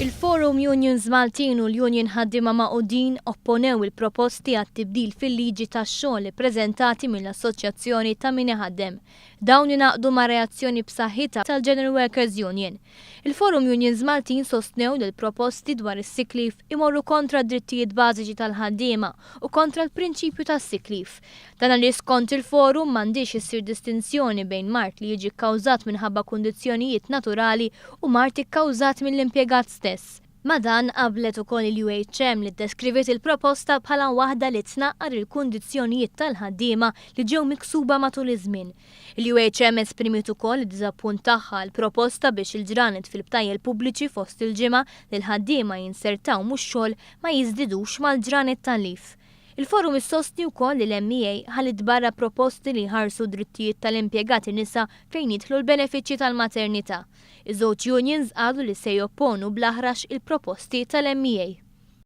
Il-Forum Unions Maltin u l-Union Ħaddiema Magħqudin opponew il-proposti għat-tibdil fil-liġi tax-xogħol ippreżentati mill-Assoċjazzjoni ta' Min Iħaddem. Dawn ingħaqdu ma' reazzjoni b'saħħitha tal-General Workers Union. Il-Forum Unions Maltin sostnew li l-proposti dwar is-sick leave imorru kontra d-drittijiet bażiċi tal-ħaddiema u kontra l-prinċipju tas-sick leave. Dan għaliex skont il-Forum m'għandhiex issir distinzjoni bejn mard li jiġi kkawżat minħabba kundizzjonijiet naturali u mard ikkawżat mill-impjegat stess. Ma' dan qablet ukoll il-UHM li ddeskriviet il-proposta bħala waħda li tnaqqar il-kundizzjonijiet tal-ħaddiema li ġew miksuba matul iż-żmien. Il-UHM esprimiet ukoll id-diżappunt tagħha għall-proposta biex il-ġranet fil-btajjel pubbliċi fost il-ġimgħa li l-ħaddiema jinsertaw mhux xogħol ma jiżdidux mal-ġranet tal-leave. Il-Forum issostni wkoll li l-MEA ħalliet barra proposti li jħarsu d-drittijiet tal-impjegati nisa fejn jidħlu l-benefiċċji tal-maternità. Iż-żewġ unions qalu li se jopponu bl-aħrax il-proposti tal-MEA.